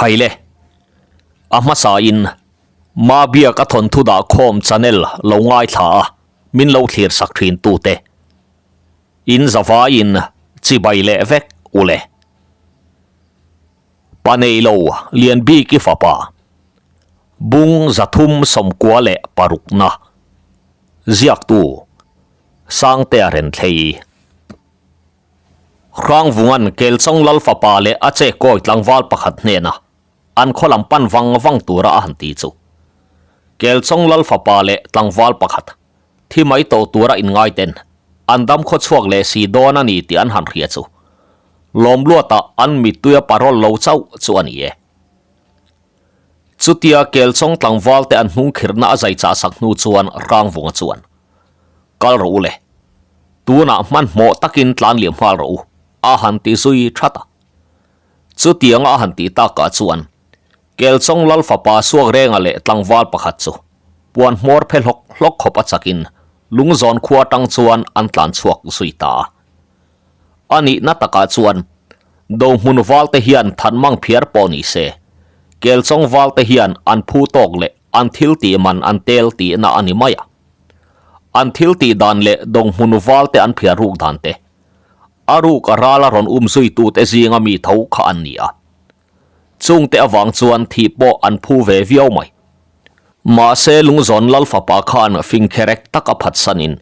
Khaile, a hmasain Mabia ka thawnthu dah khawm channel lo ngaithla a, min lo thlir sak thin tute. In zavaiin chibai leh vek ule. Pa nei lo lian bik i fapa. Bung 396 na. Ziaktu Sangtea Renthlei. Hrangvunga'n Kelchawng Lal fapa leh a che kawi tlangval pakhat hnena an khaw lam pan vang vang tura a han ti chu. Kelchawng Lal fapa leh tlangval pakhat thi mai tawh tura inngaiten an dam khaw chhuak leh si dawn a ni tih an han hria chu lawmluatah an mittuia parol lo chauh chu a ni e. Chutia Kelchawng tlangval te an hnung khirhna a zai chah sak hnu chuan Hrangvunga chuan, Kal rawh u le. Tunah hmanhmawh takin tlan liam nghal rawh u, a han ti zui that a. Chutianga a han tih takah chuan Kelchawng Lal fapa Suakrenga leh tlangval pakhat chu puan hmawr phe hlawk hlawk khawp a chakin lungzawn khua atang chuan an tlan chhuak zui ta a. A nihna takah chuan Dohmun valte hian thanmang phiar pawh ni se, Kelchawng valte hian an phu tawk leh an thil tih man an tel tihna a ni mai a. An thil tih dan leh Dohmun valte an phiar ruk dan te, a ruk a ral a rawn um zuitute zinga mi tho kha an ni a. Chungte avang chuan thih pawh an phu ve viau mai. Mahse Lungzawn Lal fapa khan fingkherek tak a phatsanin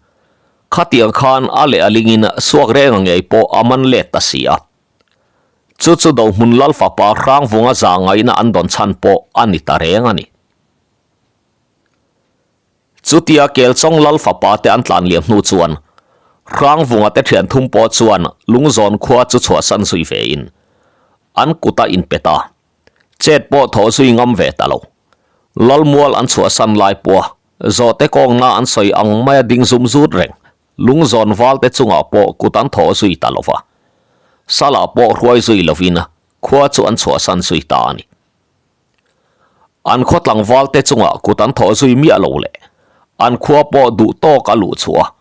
khatiang khan a leh a lingin suak reng a ngei pawh a man let ta si a. Chu chu Dohmun Lal fapa Hrangvunga za ngaihna an dawn chhan pawh a ni ta reng a ni. Chutia Kelchawng Lal fapa te an tlan liam hnu chuan Hrangvunga te thian thum pawh chuan Lungzawn khua chu chhuahsan zui ve in an kut a inpe ta. Chet pawh thawh zui ngam ve ta lo. Lalmual an chhuahsan lai pawha zawhte kawngna an sawi ang maia ding zum zut reng Lungzawn valte chungah pawh kut an thawh zui ta lo va. Salah pawh hruai zui lovin khua chu an chhuahsan zui ta a ni. An khaw tlangval te chungah kut an thawh zui miah lo leh an khua pawh duh tawk a luh chhuah a,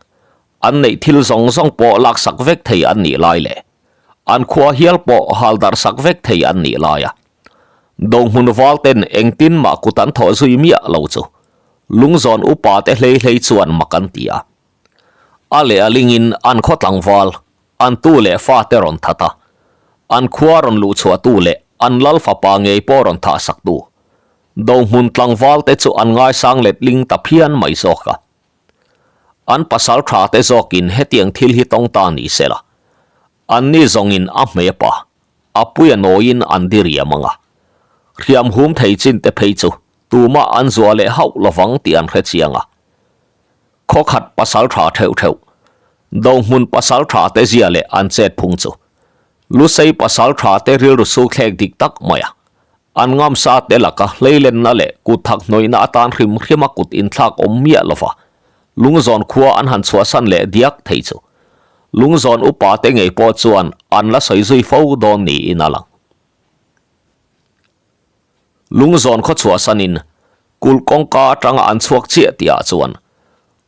an neih thil zawng zawng pawh laksak vek thei an nih lai leh an khua hial pawh hal darh sak vek thei an nih lai a, Dohmun val ten engtin mah kut an thawh zui miah lo chu Lungzawn upa te hlei hlei chuan mak an ti a. A leh a lingin an khaw tlangval, an tu leh fa te rawn that a, an khua rawn luh chhuah tu leh an lal fapa ngei pawh rawn thah sak tu Dohmun tlangval te chu an ngaisang let ling ta phian mai zawk a. An pasal tha te zawkin hetiang thil hi tawng ta ni se la, an ni zawngin a hmei pa, a pui a nawiin an diriam ang a. Hriam hum thei chin te phei chu tumah an zuah leh hauh lovang tih an hre chiang a. Khawkhat pasal tha theuh theuh, Dohmun pasal tha te zia leh an chet phung chu Lusei pasal tha te rilru sukthlek dik tak mai a, an ngamsa te laka hleilenna leh kut thak hnawihna atan hrim hrima kut inthlak awm miah lova Lungzawn khua an han chhuahsan leh diak thei chu Lungzawn upa te ngei pawh chuan an la sawi zui fo dawn niin a lang. Lungzawn khaw chhuahsanin kulh kawngka atanga an chhuak chiah tihah chuan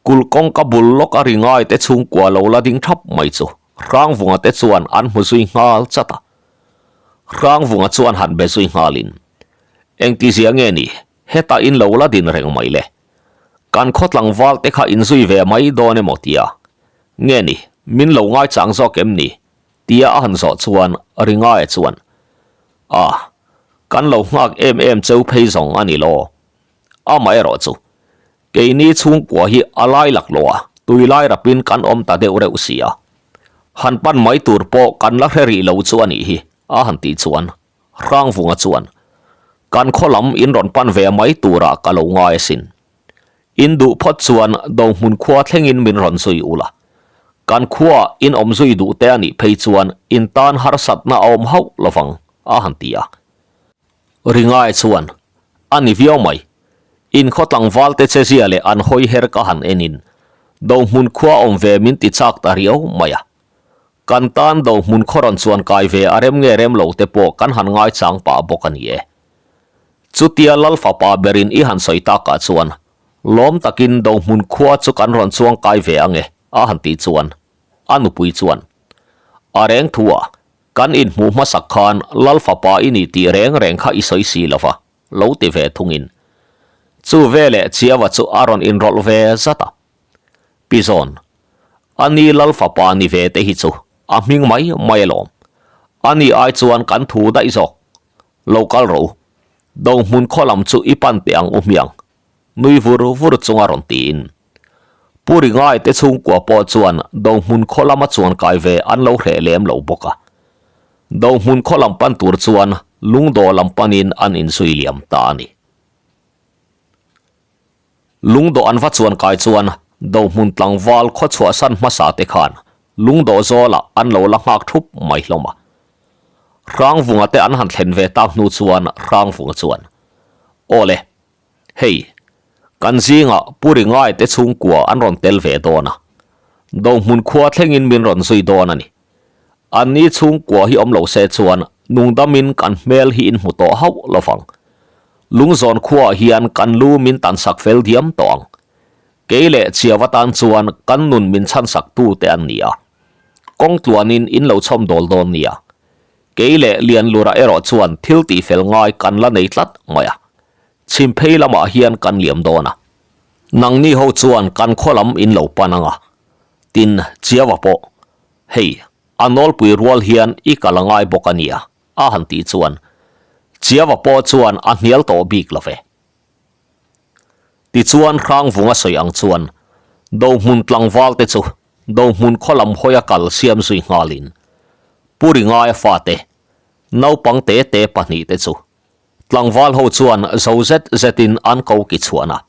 kulh kawngka bul lawk a ri ngai te chhungkua lo la ding thap mai chu Hrangvunga te chuan an hmu zui nghal chat a. Hrangvunga chuan han be zui nghalin, Engtizia nge ni, hetah in lo la din reng mai le. Kan khaw tlangval te kha inzui ve mai dawn emaw tia. Nge ni, min lo ngaichang zawk em ni? Tia a han zawh chuan Ringaia chuan, A, kan lo nghak em em cheu phei zawng a ni lo. Amaherawh chu, keini chhungkua hi a lai laklawh a, tui lai rapin kan awm ta deuh reuh si a. Han pan mai tur pawh kan la hre rih lo chu a nih hi, a han tih chuan Hrangvunga chuan, Kan khaw lam in rawn pan ve mai turah ka lo ngai asin. In duh phawt chuan Dohmun khua thlengin min rawn zui ula. Kan khuaah in awm zui duh te a nih phei chuan in tan harsatna a awm hauh lovang, a han ti a. Ringai chuan, A ni viau mai. In khaw tlangval te che zia leh an hawi her ka han enin Dohmun khua awm ve min ti chak ta riau mai a. Kan tan Dohmun khaw rawn chuan kai ve a rem nge rem lo te pawh kan han ngaichang pah bawk a ni e. Chutia Lal fapa berin i han sawi takah chuan lawm takin Dohmun khua chu kan rawn chuang kai ve ange a han tih chuan a nupui chuan a reng thu a. Kan inhmuh hmasak khan Lal fapa i ni tih reng reng kha i sawi si lo va, lo ti ve thungin. Chu veleh Chiava chu a rawn inrawlh ve zat a. Pi Zawn, A ni Lal fapa ni ve te hi chu a hming mai mai alawm. A ni ai chuan kan thu daih zawk. Lo kal rawh u. Dohmun khaw lam chu i pan teh ang u hmiang. Nui vur vur chunga rawn tiin. Pu Ringai te chhungkua pawh chuan Dohmun khaw lama chuan kai ve an lo hreh lem lo bawk a. Dohmun khaw lam pan tur chuan lungdawh lam panin an inzui liam ta a ni. Lungdawh an va chuan kai chuan Dohmun tlangval khaw chhuahsan hmasa te khan lungdawh zawlah an lo la nghak thup mai hlawm a. Hrangvunga te an han thlen ve tak hnu chuan Hrangvunga chuan, Aw le, Hei, kan zingah Pu Ringai te chhungkua an rawn tel ve dawn a, Dohmun khua thlengin min rawn zui dawn a ni. Anni chhungkua hi awm lo se chuan nungdamin kan hmel hi in hmu tawh hauh lo vang. Lungzawn khuaah hian kan lu min tansak fel diam tawh ang. Kei leh Chiau atan chuan kan nun min chhansak tu te an ni a. Kawng tluanin in lo chhawm dawl dawn nia. Kei leh Lianlura erawh chuan thil tihfel ngai kan la nei tlat mai a. Chhim phei lamah hian kan liam dawn a. Nangni ho chuan kan khaw lam in lo pan ang a. Tin, Chiaua pawh, Hei, a nawlpui rual hian i kal a ngai bawk a nia, a han tih chuan Chiaua pawh chuan a hnial tawh bik lo ve. Tichuan Hrangvunga sawi ang chuan Dohmun tlangval te chu Dohmun khaw lam hawia kal siam zui nghalin Pu Ringaia fate, naupang te te pahnihte chu Tlangval ho chuan zo zet zetin an ko ki chhuan a.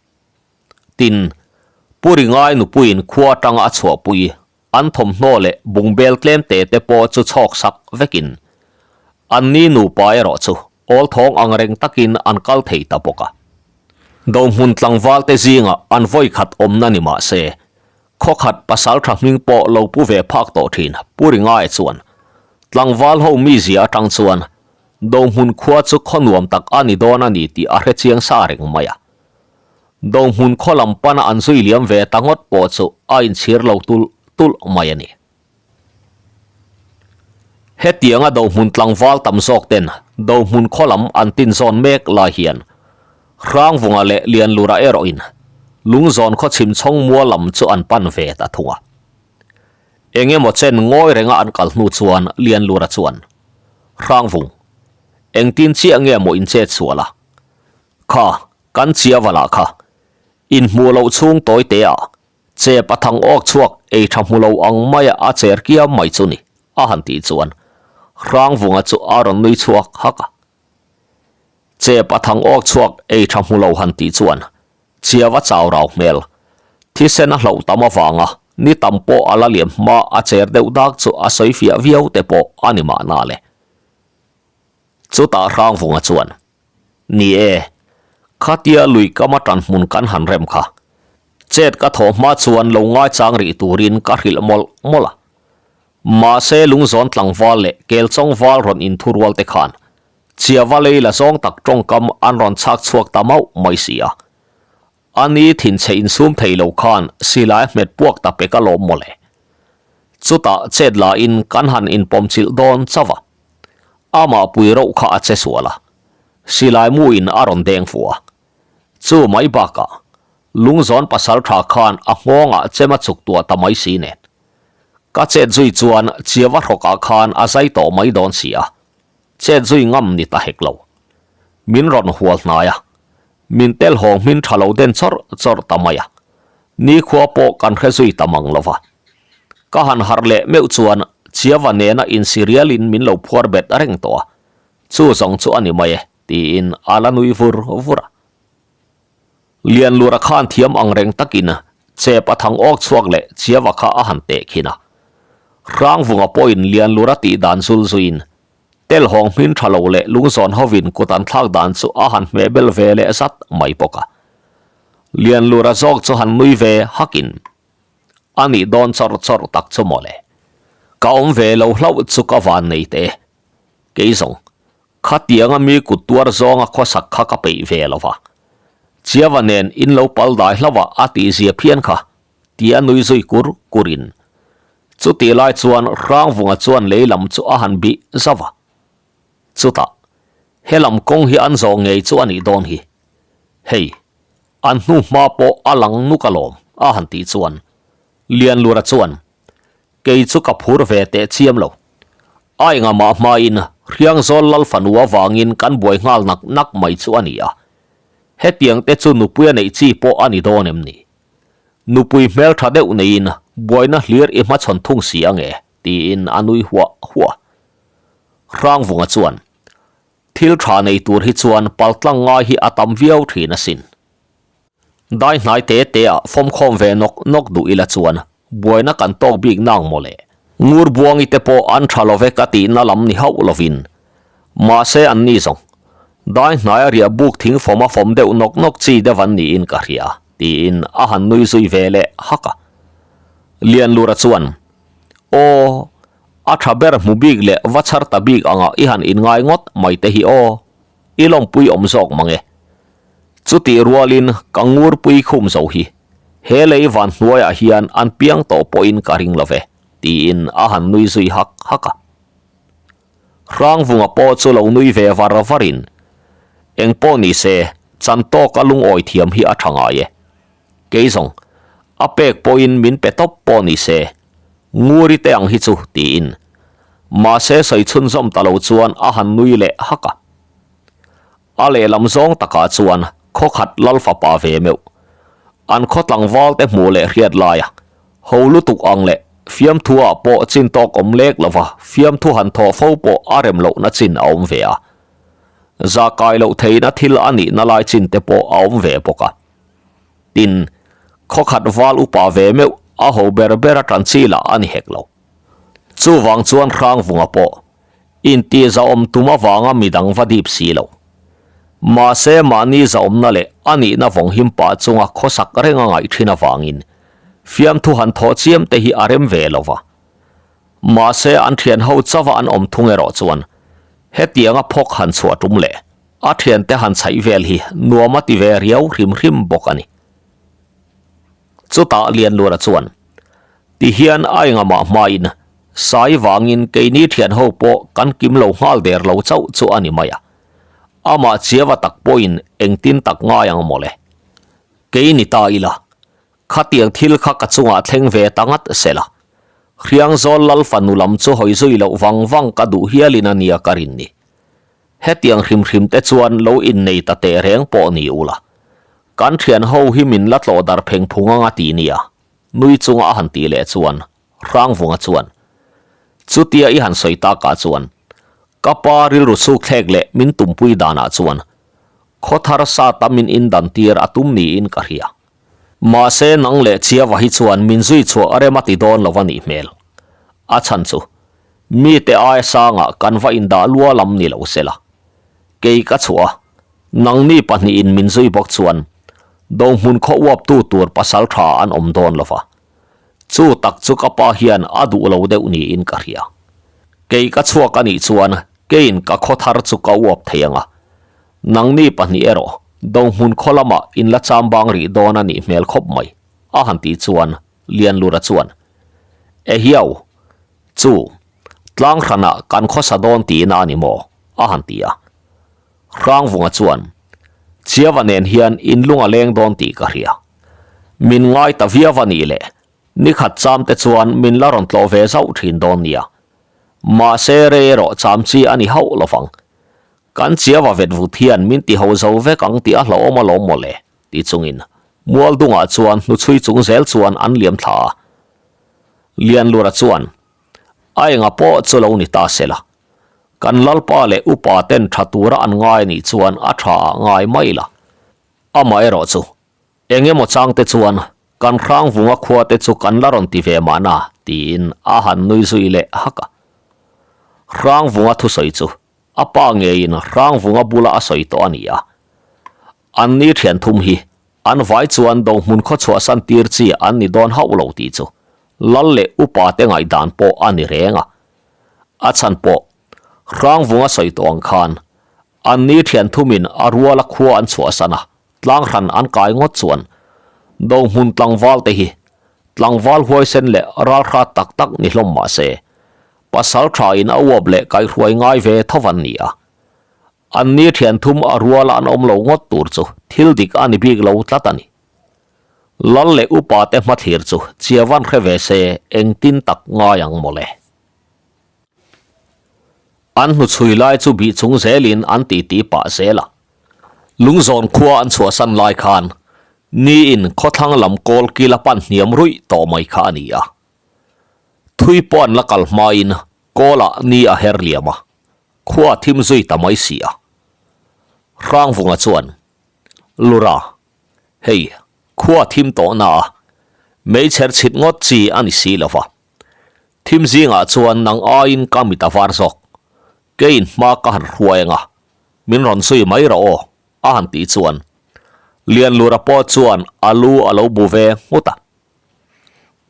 Tin, Pu Ringai nupuiin khua atanga a chhuahpui an thawmhnaw leh bungbel tlem te te pawh chu chhawk sak vekin anni nupa erawh chu awl thawng ang reng takin an kal thei ta bawk a. Dohmun tlangval te zingah an vawi khat awmna ni mah se, khaw khat pasal tha hming pawh lo pu ve phak tawh thin Pu Ringaia chuan tlangval ho mizia atang chuan Dohmun khua chu khaw nuam tak a ni dawn a ni tih a hre chiang sa reng mai a. Dohmun khaw lam pana an zui liam ve ta ngawt pawh chu a inchhir lo tulh tulh mai a ni. Hetianga Dohmun tlangval tam zawk ten Dohmun khaw lam an tin zawn mek lai hian Hrangvunga leh Lianlura erawhin Lungzawn khaw chhim chhawng mual lam chu an pan ve ta thung a. Eng emaw chen ngawi renga an kal hnu chuan Lianlura chuan, Hrangvung, engtin chiah nge maw in chet sual a? Kha, kan chiavala kha. In hmuh loh chhung tawi te ah, chep a thang awk chhuak ei tha hmu lo ang maia a cher kiam mai chu ni, a han tih chuan Hrangvunga chu a rawn nui chhuak hak a. Chep a thang awk chhuak ei tha hmu lo han tih chuan Chiava chau rau hmel. Thisen a hlauh tam avanga ni tam pawh a la liam hma a cher deuh dak chu a sawi fiah viau te pawh a ni mahna le. Chutah Hrangvunga chuan, Ni e, khatia lui kama tan hmun kan han rem kha. Chet ka thawh hma chuan lo ngaichang rih turin ka hrilh mawlh mawlh a. Mahse lungzawn tlangval leh kelchawng val rawn inthurual te khan Chiava lei la zawng tak tawngkam an rawn chhak chhuak ta mauh mai si a. A ni thinchhe insum thei lo khan silai a hmet puak ta pek alawm mawle. Chutah chet la in kan han inpawm chilh dawn chauh a. Amah pui rauh kha a che sual a. Silai mu in a rawn deng fuh a. Chu mai bakah lungzawn pasal tha khan a nghawngah chem a chuk tuah ta mai si nen. Ka chet zui chuan chiava hrawkah khan a zai tawh mai dawn si a. Chet zui ngam ni ta hek lo. Min rawn hual hnai a, min tel hawng hmin tha lo den chawrh chawrh ta mai a, nikhua pawh kan hre zui ta mang lo va. Ka han harh leh meuh chuan Chiava nena insi rialin min lo phuar bet reng tawh a, chu zawng chu a ni mai e, tiin a la nui vur vur a. Lianlura khan thiam ang reng takin chep a thang awk chhuak leh Chiava kha a han teh khin a. Hrangvunga pawhin Lianlura tih dan zul zuiin Telhawng hmin tha lo leh lungzawn hovin kut an thlak dan chu a han hmeh bel ve leh zat mai bawk a. Lianlura zawk chu han nui ve hakin a nih dawn chawrh chawrh tak chu mawle. Ka awm ve lo hlauh chu ka van nei teh e. Kei zawng Khatianga mi kut tuar zawnga khawsak kha ka peih ve lo va. Chiava nen in lo pal dai hlauh a a tihzia phian kha, tia nui zui kur kurin. Chutih lai chuan Hrangvunga chuan lei lam chu a han bih zauh a. Chutah, he lam kawng hi an zawh ngei chu a nih dawn hi. Hei, an hnu hma pawh a lang nuk alawm, a han tih chuan Lianlura chuan, Kei chu ka phur ve teh chiam lo. A engah hmain Hriangzawl Lal fanu avangin kan buai nghal nak nak mai chu a ni a. Hetiang te chu nupui a neih chi pawh a ni dawn em ni? Nupui hmeltha deuh neiin buaina hlir i hmachhawn thung si ange, tiin a nui huah huah. Hrangvunga chuan, Thil tha nei tur hi chuan paltlang ngai hi a tam viau thin asin. Dai hnai te te ah fawmkhawm ve nawk nawk duh ila chuan buaina kan tawk bik nang maw le. Ngur buangi te pawh an tha lo ve ka tihna lam ni hauh lovin. Mahse an ni zawng. Dai hnaia riah buk thing fawm a fawm deuh nawk nawk chi deuh an niin ka hria, tiin a han nui zui ve leh hak a. Lianlura chuan, Aw, a tha ber hmu bik leh va chhar ta bik angah i han inngai ngawt mai te hi aw. I lawmpui awm zawk mang e. Chutih rualin ka ngurpui khum zo hi he lei van hnuaiah hian an piang tawh pawhin ka ring lo ve, tiin a han nui zui hak hak a. Hrangvunga pawh chu lo nui ve var varin, Eng pawh ni se, chan tawka lungawi thiam hi a tha ngai e. Kei zawng, a pek pawhin min pe tawp pawh ni se, nguri te ang hi chu, tiin. Mahse sawi chhunzawm ta lo chuan a han nui leh hak a. A lehlam zawng takah chuan khaw khat lal fapa ve meuh. An khaw tlangval te hmuh leh hriat laia ho lutuk ang leh fiamthu ah pawh chin tawk awm lek lova fiamthu han thawh fo pawh a rem lohna chin a awm ve a. Zah kai loh theihna thil a nihna lai chin te pawh a awm ve bawk a. Tin, khaw khat val upa ve meuh a ho ber ber a tan chi lah a ni hek lo. Chuvang chuan Hrangvunga pawh inti zahawm tum avanga midang va dip si lo. Mahse mahni zahawmna leh a nihna vawng him pah chunga khawsak reng a ngaih thin avangin fiamthu han thawh chiam te hi a rem ve lo va. Mahse an thian ho chauha an awm thung erawh chuan hetianga phawk han chhuah tum leh a thiante han chhaih vel hi nuam a ti ve riau hrim hrim bawk a ni. Chutah Lianlura chuan, Ti hian a engamah hmain Sai vangin keini thian ho pawh kan kim lo nghal der lo chauh chu a ni mai a. Amah chiava tak pawhin engtin tak ngai ang mawle. Kei ni ta ila, khatiang thil kha ka chungah thleng ve ta ngat sela. Hriangzawl lal fanu lam chu hawi zui loh vang vang ka duh hialin a nia ka rin ni. Hetiang hrim hrim te chuan lo innei ta teh reng pawh ni ula. Kan thian ho hi min la tlawh dar pheng phung anga ti nia, nui chunga a han tih leh chuan Hrangvunga chuan, Chutia i han sawi takah chuan, ka pa rilru chhuk thlek leh min tumpui danah chuan khaw thar sa tam in indan tir a tum niin ka hria. Mahse nang leh Chiava hi chuan min zui chhuah rem a ti dawn lo a nih hmel. A chhan chu, mite aia sangah kan va indah lua lam ni lo sela. Kei ka chhuah a, nangni pahnihin min zui bawk chuan dohmun khaw uaptu tur pasal tha an awm dawn lo va. Chu tak chu ka pa hian a duh lo deuh niin ka hria. Kei ka chhuak a nih chuan keiin ka khaw thar chu ka uap thei ang a. Nangni pahnih erawh dohmun khaw lamah in la cham bang rih dawn a nih hmel khawp mai, a han tih chuan Lianlura chuan, Ehiau, chu, tlang hranah kan khawsa dawn tihna a ni maw? a han ti a. Hrangvunga chuan, Chiava nen hian in lung a leng dawn tih ka hria. Min ngai ta viau a nih leh, nikhat cham te chuan min la rawn tlawh ve zauh thin dawn nia. Mahse rei erawh cham chi a ni hauh lovang. Kan chiava vet vut hian min ti ho zo vek ang tih a hlauhawm alawm maw le, ti chungin Mualdungah chuan hnuchhui chung zel chuan an liam thla a. Lianlura chuan, A enga pawh chu lo ni ta se la, Kan lalpa leh upa ten tha tura an ngai anih chuan a tha ah ngai mai la. Amaherawh chu, eng emaw chang te chuan kan hrangvunga khua te chu kan la rawn ti ve mahna tiin a han nui zui leh hak a. Hrangvunga thusawi chu a pa ngeiin hrangvunga bula a sawi tawh a ni a. Anni thian thum hi an vai chuan dohmun khaw chhuahsan tir chi an ni dawn hauh lo tih chu lal leh upa te ngaihdan pawh a ni reng a. A chhan pawh, Hrangvunga sawi tawh ang khan, anni thian thumin a ruala khua an chhuahsan a, tlang hran an kai ngawt chuan Dohmun tlangval te hi Tlangval huaisen leh ralhrat tak tak ni hlawm mah se, pasal thain a uap leh kaihruai ngai ve tho an ni a. Anni thian thum a ruala an awm lo ngawt tur chu thil dik a ni bik lo tlat a ni. Lal leh upa te hmathlir chu chiavan hre ve se engtin tak ngai ang mawle. An hnuchhui lai chu bih chung zelin an titi pah zel a. Lungzawn khua an chhuahsan lai khan niin khawthlang lam kawl kil a pan hniam ruih tawh mai kha a ni a. Thui pawh an la kal hmain kawlah ni a her liam a, khua a thim zui ta mai si a. Hrangvunga chuan, Lura, hei khua a thim tawh na a, meichher chhit ngawt chi a ni si lo va. Thim zingah chuan nang aiin ka mit a var zawk. Keiin hma ka han hruai anga, min rawn zui mai rawh aw, a han tih chuan Lianlura pawh chuan a lu a lo bu ve nghut a.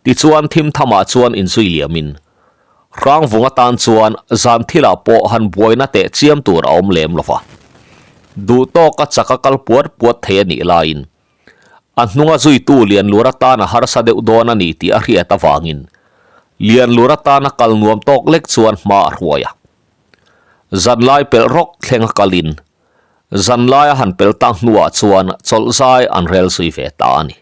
Tichuan thim thamah chuan inzui liamin Hrangvung atan chuan zan thilah pawh han buaina teh chiam tur a awm lem lo va. Duh tawka chaka kal puat puat thei a nih laiin A hnunga zuitu Lianlur atana harsa deuh dawn a ni tih a hriat avangin Lianlur atana kal nuam tawk lek chuan hma a hruai a. Zanlai pelh rawk thleng a kalin zanlai a han pel tak hnuah chuan chawlh zai an rel zui ve ta a ni.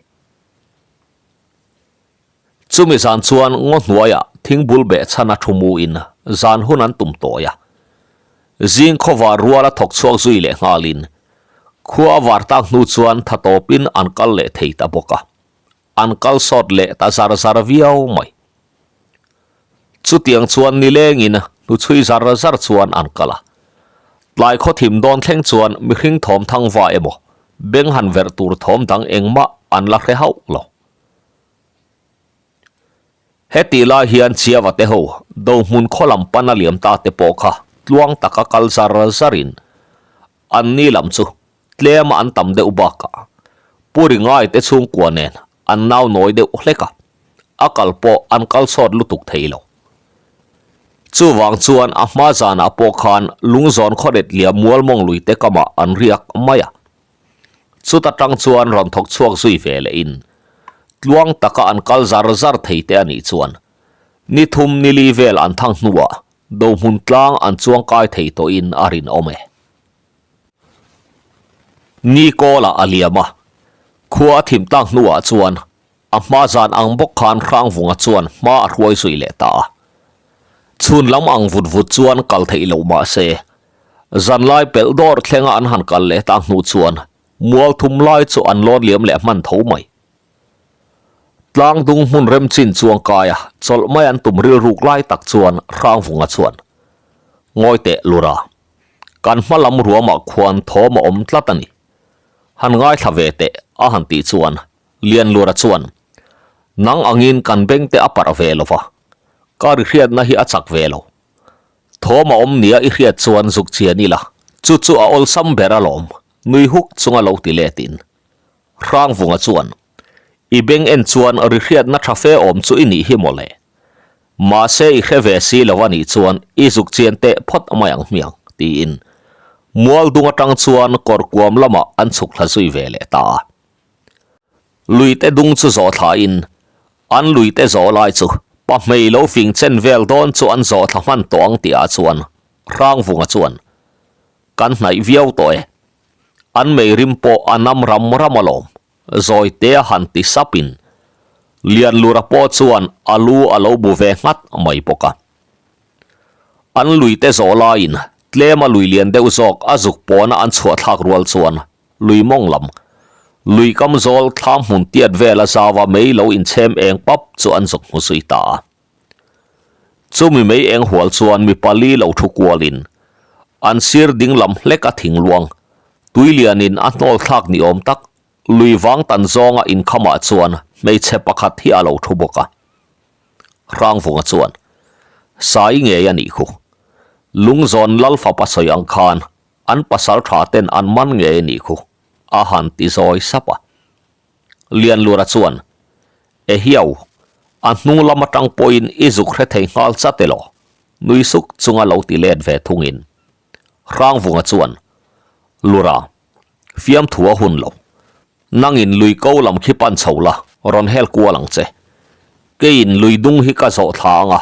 Chumi zan chuan ngaw hnuaiah thingbul beh chhan a thu muin zan hun an tum tawi a. Zing khawvar rual a thawk chhuak zui leh nghalin khua a var tak hnu chuan tha tawpin an kal leh thei ta bawk a. An kal sawt leh ta zar zar viau mai. Chutiang chuan nilengin hnuchhui zar zar chuan an kal a. Tlai khaw thim dawn thleng chuan mihring thawm thangva emaw beng han verh tur thawm dang engmah an la hre hauh lo. Hetih lai hian Chiava te ho Dohmun khaw lam pana liam ta te pawh kha tluang taka kal zar zarin an ni lam chu tlema an tam deuh bakah Pu Ringai te chhungkua nen an nau nawi deuh hlek a, a kal pawh an kal chawt lutuk thei lo. Chuvang chuan a hma zanah pawh khan Lungzawn khawret liam Mualmawng lui te kamah an riak mai a. Chuta tang chuan rawn thawk chhuak zui ve leh in tluang taka an kal zar zar thei te a nih chuan ni thum ni li vel an thang hnuah Dohmun tlang an chuang kai thei tawhin a rinawm e. Ni kawlah a liam a, khua a thim tak hnuah chuan A hma zan ang bawk khan Hrangvunga chuan hma a hruai zui leh ta a. Chhun lam ang vut vut chuan kal theih loh mah se, zanlai pelh dawr thlenga an han kal leh tak hnu chuan mual thum lai chu an lawn liam leh hman tho mai. Tlang dung hmun rem chin chuang kaia chawlh mai an tum rilruk lai tak chuan Hrangvunga chuan, Ngawi teh Lura, kan hma lam ruamah khuan thawm a awm tlat a ni. Han ngaithla ve teh a han tih chuan Lianlura chuan, Nang angin kan beng te a parh ve lo va, ka ri hriatna hi a chak ve lo. Thawm a awm nia i hriat chuan zuk chian ila, chu chu a awlsam ber alawm, nui huk chunga lo ti letin. Hrangvunga chuan, I beng en chuan ri hriatna tha fe awm chu i nih hi mawle. Mahse i hre ve si lo a nih chuan i zuk chian teh phawt mai ang hmiang, tiin Mualdung atang chuan kawrkuam lamah an chhuk thla zui ve leh ta a. Luite dung chu zawh thlain an luite zawh lai chu pahmei lo fing chen vel dawn chu an zawh thla hman tawh ang tihah chuan Hrangvunga chuan kan hnaih viau tawh e. An mei rim pawh a nam ram ram alawm, Zawitea han ti sapin Lianlura pawh chuan a lu a lo bu ve nghat mai bawk a. An luite zawh laiin tlema lui lian deuh zawk a zuk pawna an chhuah thlak rual chuan Lui mawng lam, lui kam zawl thlam hmun tiat vela zauva mei lo inchhem eng pap chu an zuk hmu zui ta a. Chumi mei eng hual chuan mi pali lo thu kualin an sir ding lam hlek a thing luang, tui lianin a hnawl thlak ni awm tak lui vang tan zawnga inkhamah chuan hmeichhe pakhat hi a lo thu bawk a. Hrangvunga chuan, Sai ngei a nih khu. Lungzawn Lalfapa sawi ang khan An pasal tha ten an man ngei a nih khu, a han ti zawi sap a. Lianlura chuan, Ehiau, a hnung lam atang pawhin i zuk hre thei nghal chat elaw? Nui suk chunga lo ti let ve thungin. Hrangvunga chuan, Lura, fiamthu a hun lo. Nangin lui ko lam khi pan chho la, rawn hel kual ang che. Keiin lui dung hi ka zawh thla ang a,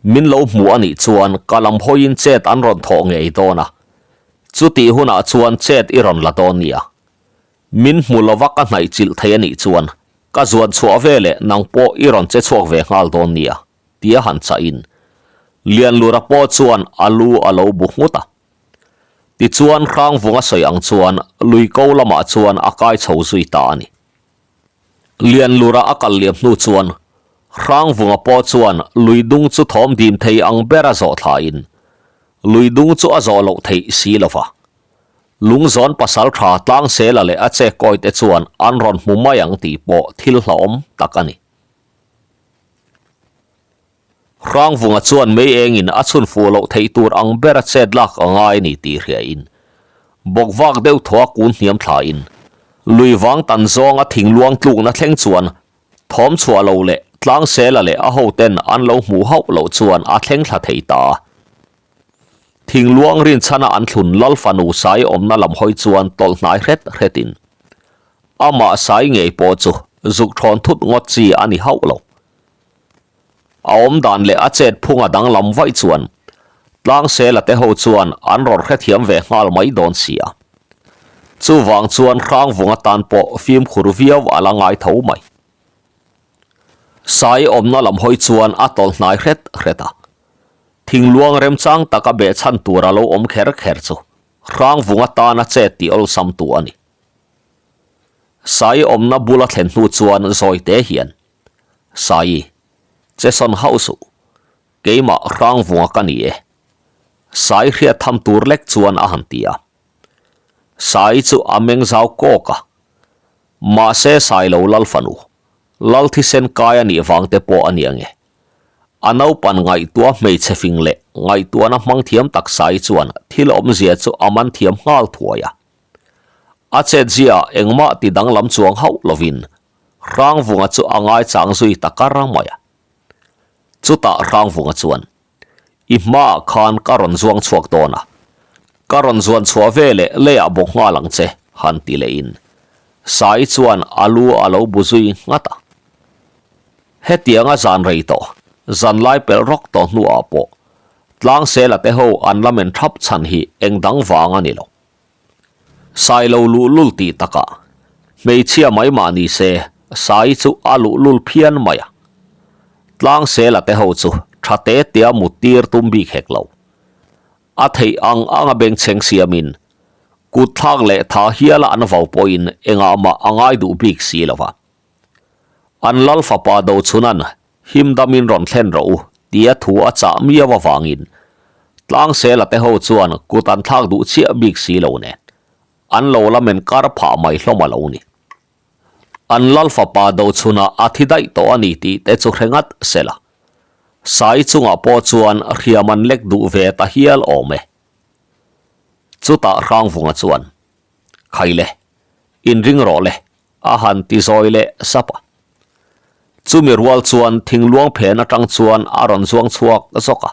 min lo hmu a nih chuan ka lam hawiin chet an rawn thawh ngei dawn a, chutih hunah chuan chet i rawn la dawn nia. Min hmu lova ka hnaih chilh thei a nih chuan ka zuan chhuah ve leh nang pawh i rawn che chhuak ve nghal dawn nia, tia han chahin Lianlura pawh chuan a lu a lo bu nghut a. Tichuan Hrangvunga sawi ang chuan lui ko lamah chuan a kai chho zui ta a ni. Lianlura a kal liam hnu chuan Hrangvunga pawh chuan lui dung chu thawm dim thei ang bera zawh thlain lui dung chu a zawh loh theih si lo va. Lungzawn pasal tha Tlangsela leh a che kawite chuan an rawn hmu mai ang tih pawh thil hlauhawm tak a ni. Hrangvunga chuan mei engin a chhun fuh loh theih tur ang bera chet lak a ngai a ni tih hriain bawkvak deuh thaw a kun hniam thlain lui vang tan zawnga thingluang tlukna thleng chuan thawm chhuah lo leh Tlangsela leh a hoten an lo hmuh hauh loh chuan a thleng thla thei ta a. Thingluang rinchhana an thlun Lal fanu Sai awmna lam hawi chuan tawlh hnai hret hretin amah Sai ngei pawh chu zuk thawn thut ngawt chi a ni hauh lo. A awm dan leh a chet phunga danglam vaih chuan Tlangsela te ho chuan an rawn hrethiam ve nghal mai dawn si a. Chuvang chuan Hrangvunga tan pawh fimkhur viau a la ngai tho mai. Sai awmna lam hawi chuan a tawlh hnai hret hret a. Thingluang remchang taka behchhan tur a lo awm kher kher chu Hrangvunga tana chet tih awlsam tu a ni. Sai awmna bula thlen hnu chuan zawite hian, Sai, che sawn hauh suh, keimah Hrangvunga ka ni e. Sai hriat tham tur lek chuan a han ti a. Sai chu a meng zau kawk a. Mahse Sailo lal fanu, lal thisen kai a nih vang te pawh a ni ange. A naupan ngaihtuah hmeichhe fing leh ngaihtuahna hmang thiam tak Sai chuan thil awmzia chu a man thiam nghal thuai a. A chetzia engmah ti danglam chuang hauh lovin Hrangvunga chu a ngaichang zui ta kar mai a. Chutah Hrangvunga chuan, I hmaah khan ka rawn zuang chhuak dawn a, ka rawn zuan chhuah ve leh leiah bawk nghal ang che, han ti lehin Sai chuan a lu a lo bu zui nghat a. Hetianga zan rei tawh, zan lai pelh rawk tawh hnuah pawh Tlangsela te ho an la men thap chhan hi eng dang vang a ni lo. Sai lo luhlul tih takah hmeichhia mai mah ni se Sai chu a luhlul phian mai a. Tlangsela te ho chu tha te tea mut tir tum bik hek lo. A theih ang anga bengchheng siamin kut thlak leh tha hiala an vau pawhin engah mah a ngai duh bik si lo va. An lal fapa Dochunan him damin rawn thlen rawh u tia thu a chah miau avangin Tlangsela te ho chuan kut an thlak duh chiah bik si lo nen an lo la men kar phah mai hlawm a lo ni. An lal fapa Dochuna a thi daih tawh a ni tih te chu hre ngat sela Sai chungah pawh chuan hriam an lek duh ve ta hial awm e. Chutah Hrangvunga chuan, Khaile, inring rawh le, A han ti zawi leh sap a. Chumi rual chuan thingluang phen atang chuan a rawn zuang chhuak zawk a.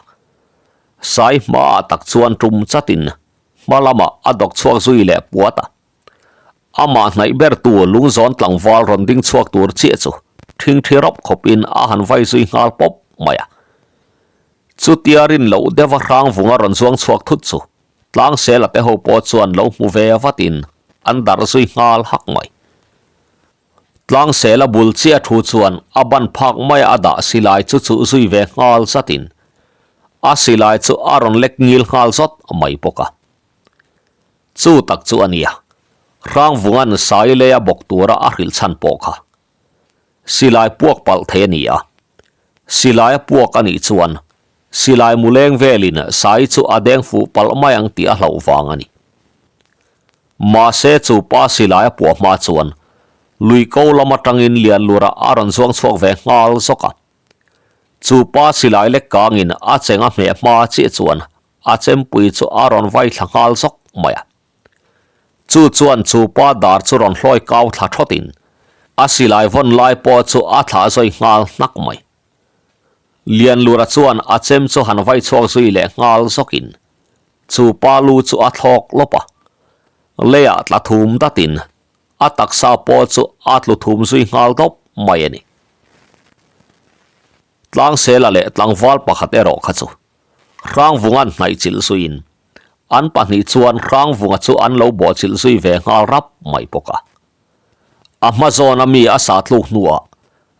Sai hmaah tak chuan tum chatin hma lamah a dawk chhuak zui leh puat a. Amah hnaih bertu lungzawn tlangval rawn ding chhuak tur chiah chu thingthi rawp khawpin a han vai zui nghal pawp mai a. Chutia rin loh deuha hrangvunga rawn zuang chhuak thut chu Tlangsela te ho pawh chuan lo hmu ve vatin an darh zui nghal hak mai. Tlangsela bul chiah thu chuan a ban phak maia a dah silai chu chuh zui ve nghal zatin a silai chu a rawn lek ngil nghal zawt mai bawk a. Chu tak chu a nia, Hrangvunga'n sai leia bawk tura a hrilh chhan pawh kha. Silai puak palh thei a ni a. Silai a puak a nih chuan silai mu leng velin sai chu a deng fuh palh mai ang tih a hlauh vang a ni. Mahse chu pa silai a puah hma chuan lui ko lam atangin Lianlura a rawn zuang chhuak ve nghal zawk a. Chu pa silai lek kangin a cheng a hmeh hma chiah chuan a chempui chu a rawn vai thla nghal zawk mai a. Chu chuan chu pa dar chu rawn hlawi kau thla thawtin a silai vawn lai pawh chu a thlah zawi nghal hnak mai. Lianlura chuan a chem chu han vai chhuak zui leh nghal zawkin chu pa lu chu a thlawk lawp a, leiah tla thum datin a taksa pawh chu a tlu thum zui nghal dawp mai a ni. Tlangsela leh tlangval pakhat erawh kha chu Hrangvunga'n hnaihchilh zuiin an pahnih chuan Hrangvunga chu an lo bawhchilh zui ve nghal rap mai bawk a. A hma zawna mi a sa tluk hnuah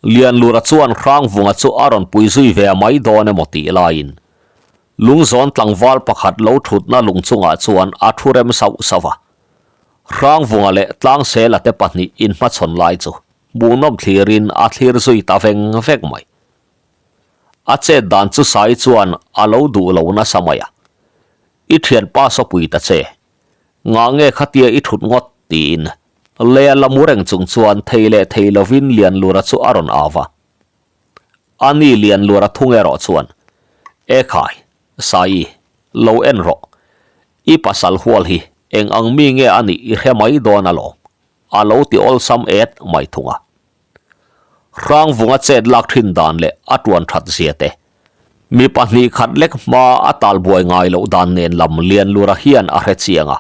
Lianlura chuan Hrangvunga chu a rawn pui zui ve mai dawn emaw tih laiin Lungzawn tlangval pakhat lo thutna lung chungah chuan a thu rem sauh sauh a. Hrangvunga leh Tlangsela te pahnih inhmachhawn lai chu hmuhnawm thlirin a thlir zui ta veng vek mai. A chet dan chu Sai chuan a lo duh lo nasa mai a. I thianpa sawpui ta che. Ngah nge khatia i thut ngawt? tiin lei a la mu reng chung chuan thei leh thei lovin Lianlura chu a rawn au va. A ni Lianlura thung erawh chuan, E khai, Sai, lo en rawh. I pasal hual hi eng ang mi nge a nih i hre mai dawn alawm, a lo ti awlsam et mai thung a. Hrangvunga chet lak thin dan leh a tuan that zia te, mi pahnih khat lek hma a tal buai ngai loh dan nen lam Lianlura hian a hre chiang a.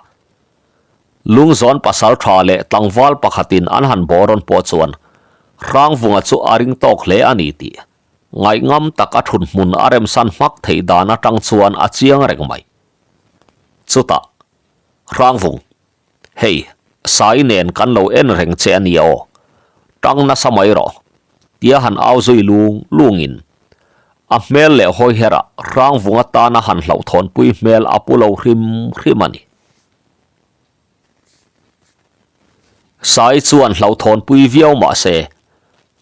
Lungzawn pasal tha leh tlangval pakhatin an han bawh rawn pawh chuan Hrangvunga chu a ring tawk hle a ni tih ngaihngam tak a thut hmun a remsan hmak theih dan atang chuan a chiang reng mai. Chutah, Hrangvung, Hei, Sai nen kan lo en reng che a nia aw. Tang nasa mai rawh, tia han au zui lung lungin a hmel leh hawi herah Hrangvung atana han hlauhthawnpui hmel a pu lo hrim hrim a ni. Sai chuan hlauhthawnpui viau mah se,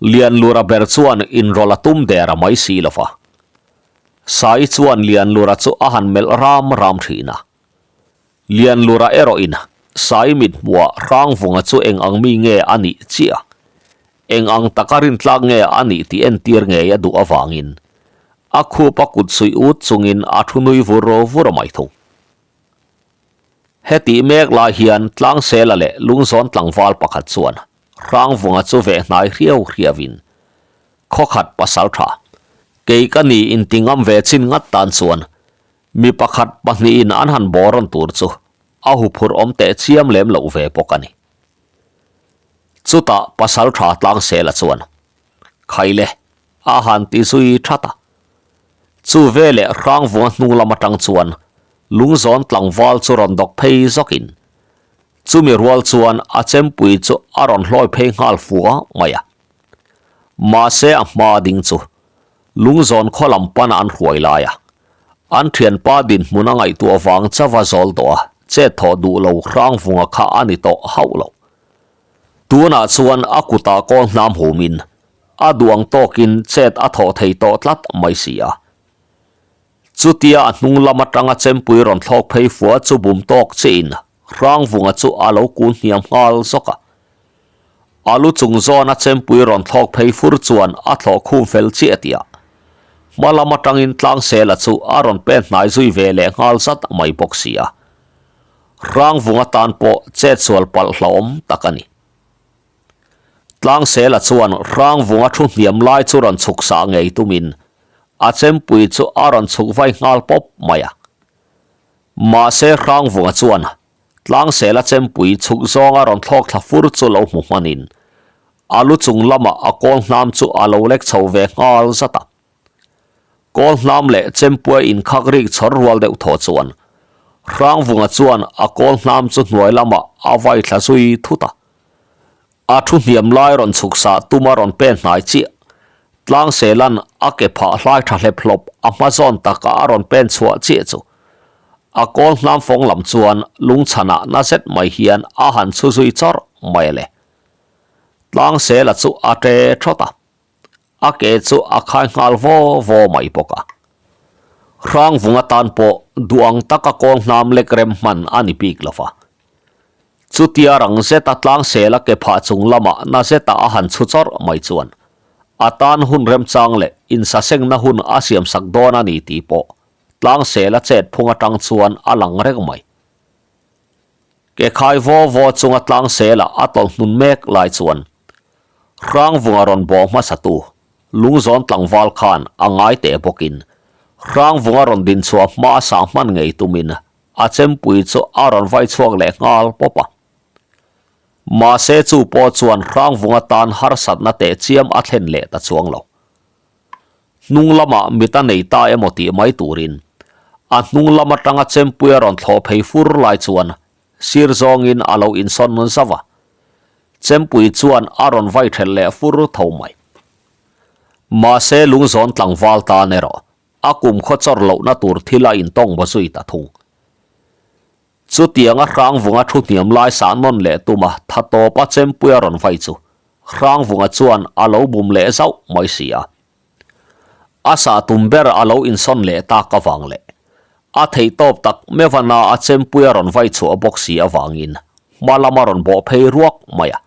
Lianlura ber chuan inrawlh a tum der a mai si lo va. Sai chuan Lianlura chu a han melh ram ram thin a. Lianlura erawhin Sai mit hmuah Hrangvunga chu eng ang mi nge a nih chiah, eng ang taka rintlak nge a nih tih entir ngei a duh avangin a khup a kut suih ut chungin a thu nui vur vur mai thung. Hetih mek lai hian Tlangsela leh Lungzawn tlangval pakhat chuan Hrangvunga chu veh hnai hriau hriauin khawkhat pasal tha kei ka ni inti ngam ve chin ngat tan chuan mi pakhat pahnihin an han bawr rawn tur chu a huphurh awm teh chiam lem loh ve bawk a ni. Chutah pasal tha Tlangsela chuan Khaile a han ti zui that a. Chu veleh Hrangvunga hnung lam atang chuan Lungzawn tlangval chu rawn dawk phei zawkin chumi rual chuan a chempui chu a rawn hlawi phei nghal fua mai a. Mahse a hma ding chu Lungzawn khaw lam pana an hruai lai a, an thianpa dinhmun a ngaihtuah vang chauha zawl tawh a, chet thawh duh lo Hrangvunga kha a ni tawh hauh lo. Tunah chuan a kutah kawl hnam humin a duang tawkin chet a thawh thei tawh tlat mai si a. Chutia a hnung lam atanga chempui rawn thlawk phei fua chu bum tawk chiin Hrangvunga chu a lo kun hniam nghal zawk a. A lu chung zawna chempui rawn thlawk phei fur chuan a thlawh khum fel chiah tih ah hma lam atangin Tlangsela chu a rawn pen hnai zui ve leh nghal zat mai bawk si a. Hrangvunga tan pawh chetsual palh hlauhawm tak a ni. Tlangsela chuan Hrangvunga thu hniam lai chu rawn chhuk sah ngei tumin a chempui chu a rawn chhuk vai nghal pawp mai a. Mahse Hrangvunga chuan Tlangsela chempui chhuk zawnga rawn thlawk thla fur chu lo hmu hmanin a lu chung lamah a kawl hnam chu a lo lek chho ve nghal zat a. Kawl hnam leh chempui inkhak rik chhawr rual deuh thaw chuan Hrangvunga chuan a kawl hnam chu hnuai lamah a vai thla zui thut a. A thu hniam lai rawn chhuk sah tuma rawn pen hnai chiah. Tlangselan a ke phah hlai tha hlep hlawp a hma zawn taka a rawn pen chhuah chiah chu a kawl hnam fawng lam chuan lungchhanah na zet mai hian a han chhu zui chawrh mai a le. Tlangsela chu a ṭe thawt a. A ke chu a khai nghal vaw vaw mai bawk a. Hrangvung atan pawh duh ang taka kawl hnam lek rem hman a ni bik lo va. Chutia rang zeta tlangsela ke phah chung lamah na zeta a han chhu chawrh mai chuan a tan hun remchang leh insasengna hun a siamsak dawn a ni tih pawh tlangsela chet phung atang chuan a lang reng mai. Ke khai vaw vaw chunga tlangsela a tawlh hnun mek lai chuan Hrangvunga rawn bawh hmasatu Lungzawn tlangval khan a ngai teh bawkin Hrangvunga rawn din chhuah hma a sah hman ngei tumin a chempui chu a rawn vai chhuak leh nghal pawp a. Mahse chu pawh chuan Hrangvunga tan harsatna teh chiam a thlen leh ta chuang lo. Hnung lamah mit a nei ta emaw tih mai turin a hnung lam atanga chempui a rawn thlawh phei fur lai chuan sir zawngin a lo insawn zauh a. Chempui chuan a rawn vai thelh leh fur tho mai. Mahse lungzawn tlangval tan erawh a kum khaw chawr lohna tur thil a intawng baw zui ta thung. Chutianga Hrangvunga thu hniam lai sah nawn leh tuma tha tawpa chempui a rawn vai chu Hrangvunga chuan a lo bum leh zauh mai si a. A sah tum ber a lo insawn leh tak avang leh a theihtawp tak mevana a chempui a rawn vai chhuah bawk si avangin hma lama rawn bawh phei ruak mai a.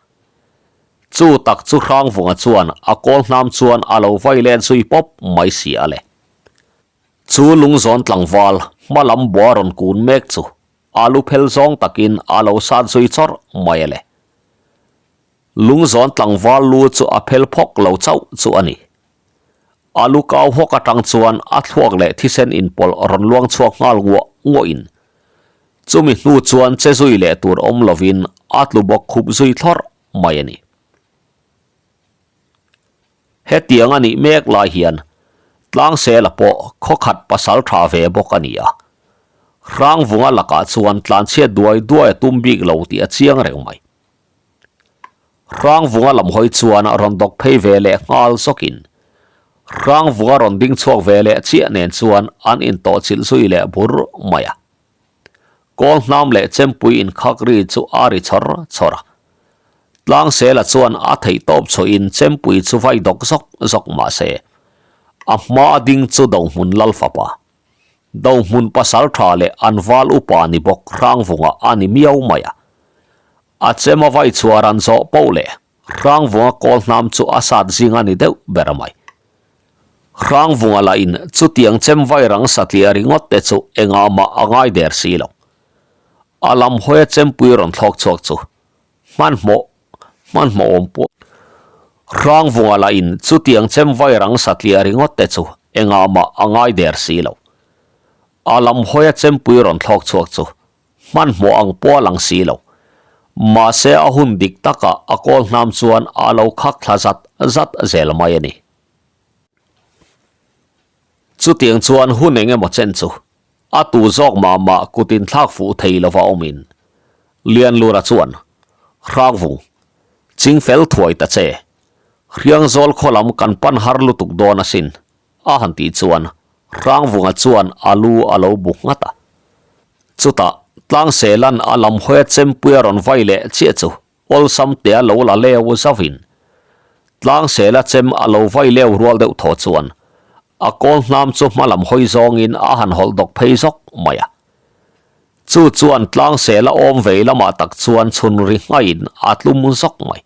Chu tak chu Hrangvunga chuan a kawl hnam chuan a lo vai let zui pawp mai si a le. Chu lungzawn tlangval hma lam bua rawn kun mek chu a lu phel zawng takin a lo sat zui chawrh mai a le. Lungzawn tlangval lu chu a phel phawk lo chauh chu a ni. A lu kau hawk atang chuan a thluak leh thisen inpawlh rawn luang chhuak nghal nguah nguahin chumi hnu chuan che zui leh tur awm lovin a tlu bawk khup zui thlawrh mai a ni. Hetiang a nih mek lai hian Tlangsela pawh khawkhat pasal tha ve bawk a ni a. Hrangvunga lakah chuan tlanchhiat duai duai a tum bik lo tih a chiang reng mai. Hrangvunga lam hawi chuan rawn dawk phei ve leh nghal zawkin Hrangvunga rawn ding chhuak ve leh chiah nen chuan an intawhchilh zui leh bur mai a. Kawl hnam leh chempui inkhak ri chu a ri chawr chawr a. Tlangsela chuan a theih tawp chhuahin chempui chu vai dawk zawk zawk mah se, a hma a ding chu Dohmun Lalfapa, Dohmun pasal tha leh an val upa ni bawk Hrangvunga a ni miau mai a. A chem a vai chhuah ran zawh poh leh Hrangvunga kawl hnam chu a sat zing a ni deuh ber mai. Hrangvunga lahin chutiang chem vai rang satliah ringawt te chu engah mah a ngai der si lo. A lam hawia chempui rawn thlawk chhuak chu hmanhmawh hmanhmawh awm pawh. Hrangvunga lahin chutiang chem vai rang satliah ringawt te chu engah mah a ngai der si lo. A lam hawia chempui rawn thlawk chhuak chu Hmanhmawh ang pawh a lang si lo. Mahse a hun dik takah a kawl hnam chuan a lo khak thla zat zat zel mai a ni. Chutiang chuan hun eng emaw chen chu a tu zawk mah mah kut inthlak fuh thei lova awmin Lianlura chuan, Hrangvung, ching fel thuai ta che. Hriangzawl khaw lam kan pan har lutuk dawn asin. A han tih chuan Hrangvunga chuan a lu a lo bu nghat a. Chutah Tlangselan a lam hawia chempui a rawn vai leh chiah chu awlsam te a lo la leu zauhin Tlangsela chem a lo vai leu rual deuh thaw chuan a kawl hnam chu hma lam hawi zawngin a han hawlh dawk phei zawk mai a. Chu chuan Tlangsela awm vei lamah tak chuan chhun ri nghaiin a tlum zawk mai.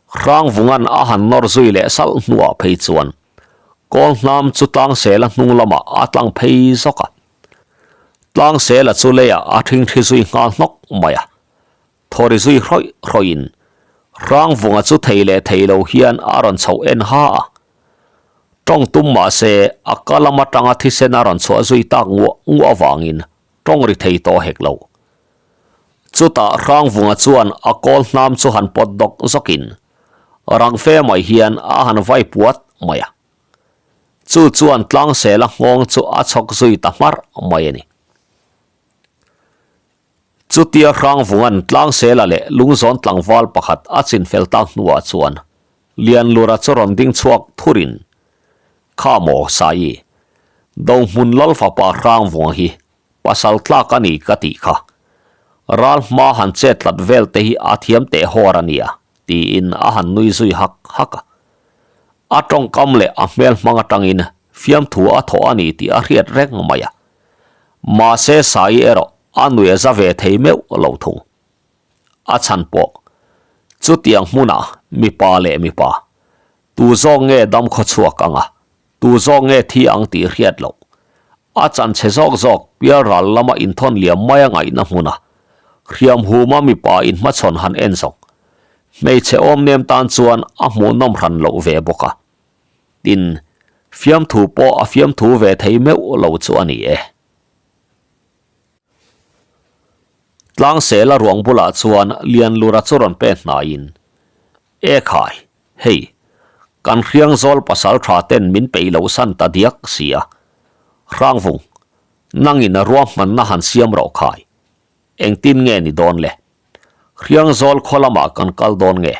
Hrangvunga'n a han nawr zui leh salh hnuah phei chuan kawl hnam chu Tlangsela hnung lamah a tlang phei zawk a. Tlangsela chu leiah a thingthi zui nghal hnawk mai a. Thawri zui hrawih hrawih in Hrangvunga chu thei leh thei lo hian a rawn chhoh en ha a. Tawng tum mah se a ka lam atanga thisen a rawn chhuah zui tak nguah nguah avangin tawng ri thei tawh hek lo. Chutah Hrangvunga chuan a kawl hnam chu han pawt dawk zawkin rang fe mai hian a han vai puat mai a. Chu chuan Tlangsela nghawng chu a chhawk zui ta hmarh mai a ni. Chutia Hrangvunga'n Tlangsela leh Lungzawn tlangval pakhat a chinfel tak hnuah chuan Lianlura chu rawn ding chhuak thurin, Kha maw Saii, Dohmun Lalfapa Hrangvunga hi Pasal tlak a ni ka tih kha. Ral hma han chet tlat vel te hi a thiam teh hawr a nia, tiin a han nui zui hak hak a. A tawngkam leh a hmel hmang atangin fiamthu a thawh a ni tih a hriat reng mai a. Mahse Saii erawh a nui a za ve thei meuh lo thung. A chhan pawh chutiang hmunah mipa leh mipa tu zawk nge dam khaw chhuak ang a, tu zawk nge thi ang tih hriat loh. A chanchhe zawk zawk pialral lama inthawn liam mai a ngaihna hmuna hriam huma mipa inhmachhawn han en zawk. Hmeichhe awm nem tan chuan a hmuhnawm hran loh ve bawk a. Tin, fiamthu pawh a fiamthu ve thei meuh lo chu a ni e. Tlangsela ruang bulah chuan Lianlura chu rawn pe hnaiin, E khai, hei, Kan Hriangzawl pasaltha ten min peih loh san ta diak si a. Hrangvung, nangin a ruahmanna han siam rawh khai. Engtin nge ni dawn le? Hriangzawl khaw lamah kan kal dawn nge?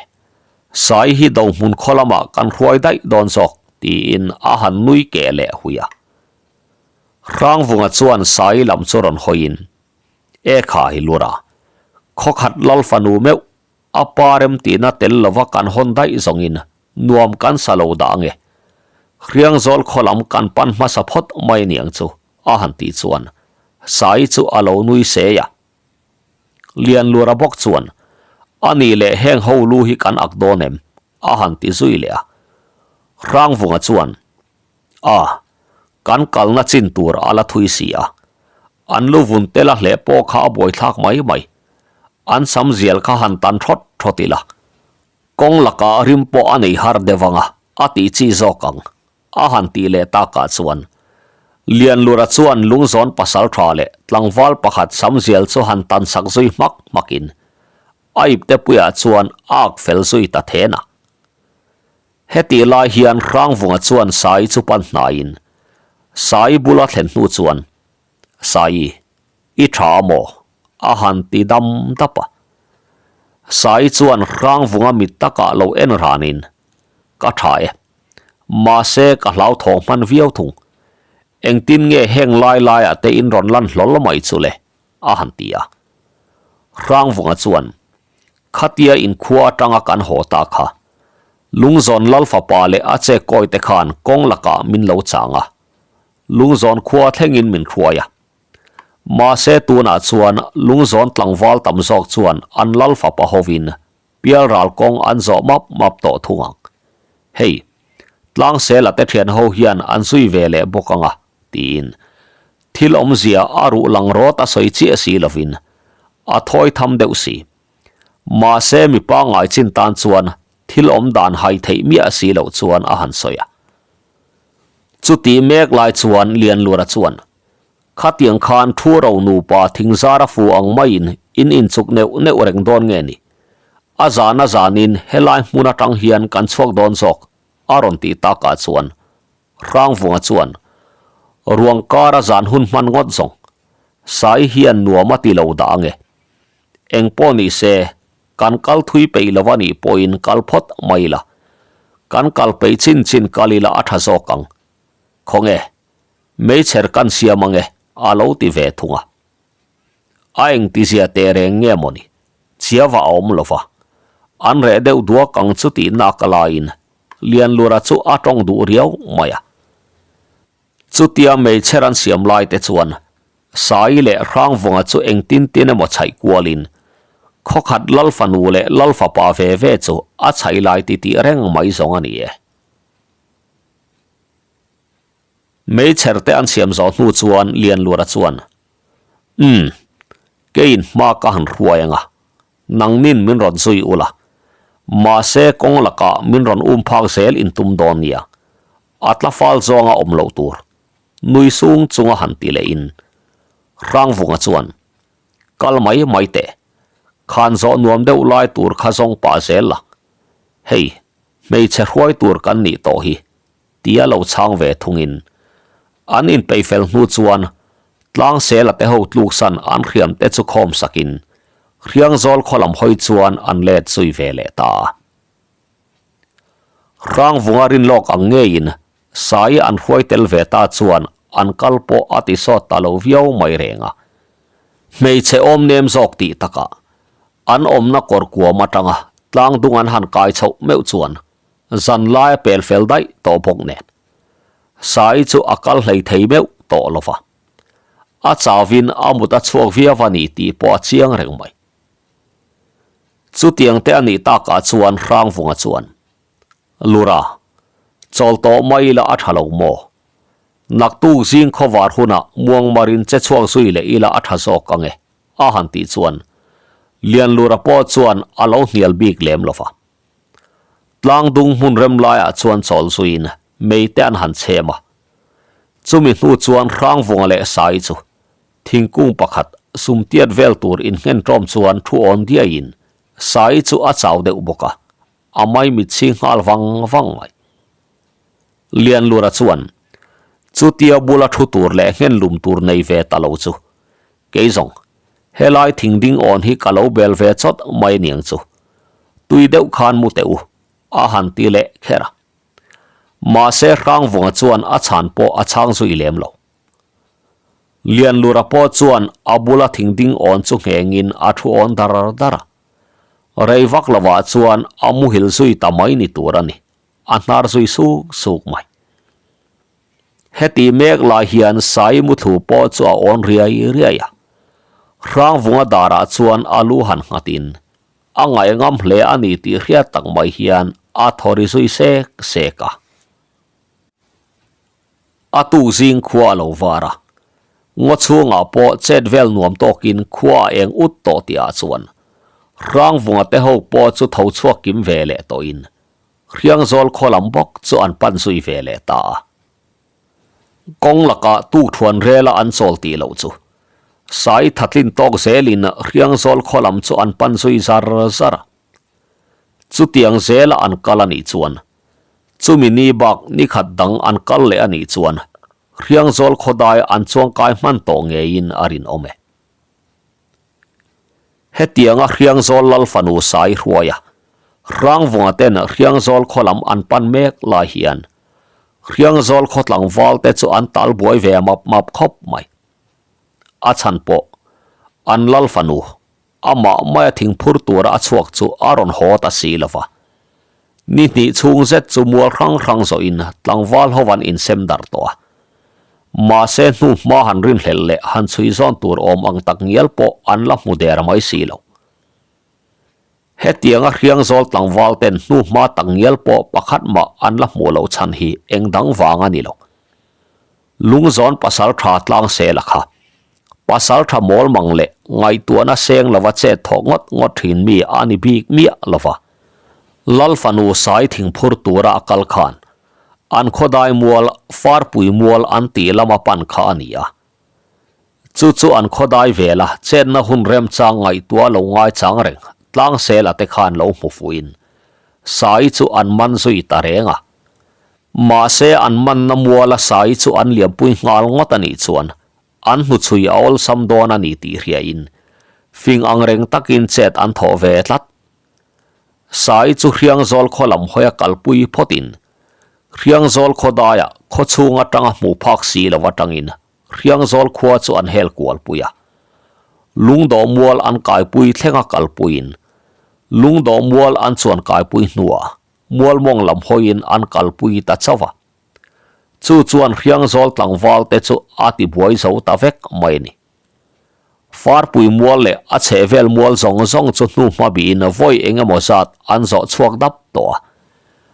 Sai hi dohmun khaw lamah kan hruai daih dawn zawk tiin a han nui keh leh hui a. Hrangvunga chuan Sai lam chu rawn hawiin, E khai Lura, khaw khat lal fanu meuh a pa rem tihna tel lova kan hawn daih zawngin nuam kan sa lo dah ange. Hriangzawl khaw lam kan pan hmasa phawt mai aniang chu a han tih chuan Sai chu a lo nui sei a. Lianlura bawk chuan, A nih leh heng ho lu hi kan ak dawn em? a han ti zui leh a. Hrangvunga chuan, A, kan kalna chin tur a la thui si a. An lu vun tel a hleh pawh kha a buaithlak mai mai. An sam zial kha han tan thawt thawt ila. Kawng lakah rim pawh a nei har deuh ang a, a tih chi zawk ang, a han tih leh takah chuan Lianlura chuan lungzawn pasal tha leh tlangval pakhat sam zial chu han tan sak zui hmak hmakin a ipte puiah chuan a ak fel zui ta then a. Hetih lai hian Hrangvunga chuan Sai chu pan hnaiin Sai bula thlen hnu chuan, Sai, i tha a maw? a han ti dam dap a. Sai chuan Hrangvunga mit takah lo en ranin, Ka tha e. Mahse ka hlauthawng hman viau thung. Engtin nge heng lai laiah te in rawn lan hlawl mai chu le? a han ti a. Hrangvunga chuan, Khatia inkhua atanga kan haw ta kha, Lungzawn Lal fapa leh a che kawi te khan kawng lakah min lo chang a, Lungzawn khua thlengin min hruai a. Mahse tunah chuan Lungzawn tlangval tam zawk chuan an Lal fapa hovin Pialral kawng an zawh map map tawh thung ang. Hei, Tlangsela te thian ho hian an zui ve leh bawk ang a, tiin thil awmzia a ruh lang rawt a sawi chiah si lovin a thawi tham deuh si. Mahse mi pangngai chin tan chuan thil awm dan hai theih miah si loh chuan a han sawi a. Chutih mek lai chuan Lianlura chuan Khatiang khan thu ro nupa thingzara fu ang maiin in inchuk neuh neuh reng dawn nge ni? A zan a zanin helai hmun atang hian kan chhuak dawn zawk, a rawn tih takah chuan Hrangvunga chuan ruang kara zan hun hman ngawt zawng Sai hian nuam a ti lo dah ange. Eng pawh ni se, kan kal thui peih lo a nih pawhin kal phawt mai la. Kan kal peih chin chin kal ila a tha zawk ang. Khawnge? Meichher kan siam ange a lo ti ve thung a. A engtizia teh reng nge mawni? Chiava a awm lo va. An reh deuh duak ang chu tih nak a laiin Lianlura chu a tawng duh riau mai a. Chutia meichher an siam lai te chuan Sai leh Hrangvunga chu engtin tin emaw chhaih kualin khawkhat Lal fanu leh Lal fapa ve ve chu a chhaih lai titih reng mai zawng a ni e. Meichher te an siam zawh hnu chuan Lianlura chuan, Umm, keiin hma ka han hruai ang a, nangnin min rawn zui ula. Mahse kawng lakah min rawn um phak zel in tum dawn nia, a tla fal zawnga awm loh tur, nui sung chunga han ti lehin Hrangvunga chuan, Kal mai mai teh, khan zawh nuam deuh lai tur kha zawng pah zel la, hei, hmeichhe hruai tur kan nih tawh hi, tia lo chhang ve thungin an inpeih fel hnu chuan Tlangsela te ho tluksan an hriam te chu khawm sakin Hriangzawl khaw lam hawi chuan an let zui ve leh ta a. Hrangvunga rinlawk ang ngeiin Sai an hruai tel ve ta chuan an kal pawh a ti sawt ta lo viau mai reng a. Hmeichhe awm nem zawk tih takah an awmna kawr kuam atanga tlangdung an han kai chhoh meuh chuan Zan lai a pel fel daih tawh bawk nen Sai chu a kal hlei thei meuh tawh lo va. A chauvin a mut a chhuak viau a ni tih pawh a chiang reng mai. Chutiang te a nih takah chuan Hrangvunga chuan, Lura, chawl tawh mai ila a tha lo maw? Naktuk zing khawvar hunah muangmarin che chhuak zui leh ila a tha zawk ang e, a han tih chuan Lianlura pawh chuan a lo hnial bik lem lo va. Tlangdung hmun rem laiah chuan chawl zuiin mei te an han chhem a. Chumi hnu chuan Hrangvunga leh Sai chu thingkung pakhat sumtiat vel tur innghen ṭawm chuan thu awn diaiin Sai chu a chau deuh bawk a, a maimit chhi nghal vang vang mai. Lianlura chuan, Chutia bula thu tur leh nghen lum tur nei ve ta lo chu. Kei zawng, helai thing ding awn hi ka lo bel ve chawt mai aniang chu. Tui deuh khan mu teh u, a han ti leh kher a. Mahse Hrangvunga chuan a chhan pawh a chhang zui lem lo. Lianlura pawh chuan a bula thing ding awn chu nghengin a thu awn dar dar a. Rei vak lovah chuan a muhil zui ta mai ni tur a ni. A hnar zui suk suk mai. Heti mek lai hian Sai muthlu pawh chu a awn riai riai a. Hrangvunga darah chuan a lu han nghatin a ngaihngam hle a ni tih hriat tak mai hian a thaw ri zui sek sek a. A tuk zing khua a lo var a, ngaw chhungah pawh chet vel nuam tawkin khua a eng ut tawh tihah chuan Hrangvunga te ho pawh chu tho chhuak kim ve leh tawhin Hriangzawl khaw lam bawk chu an pan zui ve leh ta a. Kawng lakah tukṭhuan rela an chawl tih loh chu Sai thatlin tawk zelin Hriangzawl khaw lam chu an pan zui zar zar a. Chutiang zela an kal a nih chuan Chumi ni bak ni khat dang an kal leh a nih chuan Hriangzawl khawdai an chuangkai hman tawh ngeiin a rinawm e. Hetianga Hriangzawl lal fanu Sai hruaia Hrangvunga ten Hriangzawl khaw lam an pan mek lai hian Hriangzawl khaw tlangval te chu an tal buai ve map map khawp mai. A chhan pawh an lal fanu Amah maia thingphur tura a chhuak chu a rawn haw ta si lo va. Ni hnih chhung zet chu mual hrang hrang zawhin tlangval ho an insem darh tawh a. Mahse hnu hma han rinhlelh leh han chhui zawn tur awm ang tak ngial pawh an la hmu der mai si lo. Hetianga Hriangzawl tlangval ten hnu hma tak ngial pawh pakhat mah an la hmuh loh chhan hi eng dang vang a ni lo. Lungzawn pasal tha tlang sel a kha. Pasal tha mawl mang leh ngaihtuahna seng lova chet thawh ngawt ngawt thin mi a ni bik miah lova. Lal fanu sai thingphur tura a kal khan an khawdai mual farpui mual an tih lama pan kha a ni a. Chu chu an khawdai vela chetna hun remchang ngaihtuah lo ngaichang reng tlang sel a te khan lo hmu fuhin sai chu an man zui ta reng a. Mahse an manna muala sai chu an liampui nghal ngawt a nih chuan an hnuchhui a awlsam dawn a ni tih hriain fing ang reng takin chet an thawh ve tlat. Sai chu Hriangzawl khaw lam hawia kalpui phawtin Hriangzawl khaw daiah khaw chhung atanga hmuh phak si lo atangin Hriangzawl khua chu an hel kualpui a. Lungdawh mual an kaipui thlenga kalpuiin Lungdawh mual an chuan kaipui hnuah Mualmawng lam hawiin an kalpui ta chauh a. Chu chuan Hriangzawl tlangval te chu a ti buai zo ta vek mai a ni. Farpui mual leh a chhehvel mual zawng zawng chu hnu hma bihin vawi eng emaw zat an zawh chhuak dap tawh a.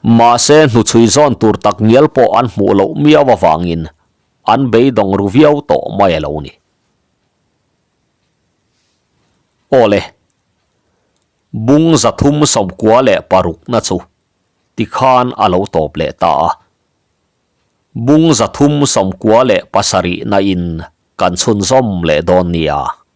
Mahse hnuchhui zawn tur tak ngial pawh an hmuh loh miau avangin an beidawng ru viau tawh mai a lo ni. Awle. Bung 396 na chu tikhan a lo tawp leh ta a. Bung 397 na in kan chhunzawm leh dawn nia.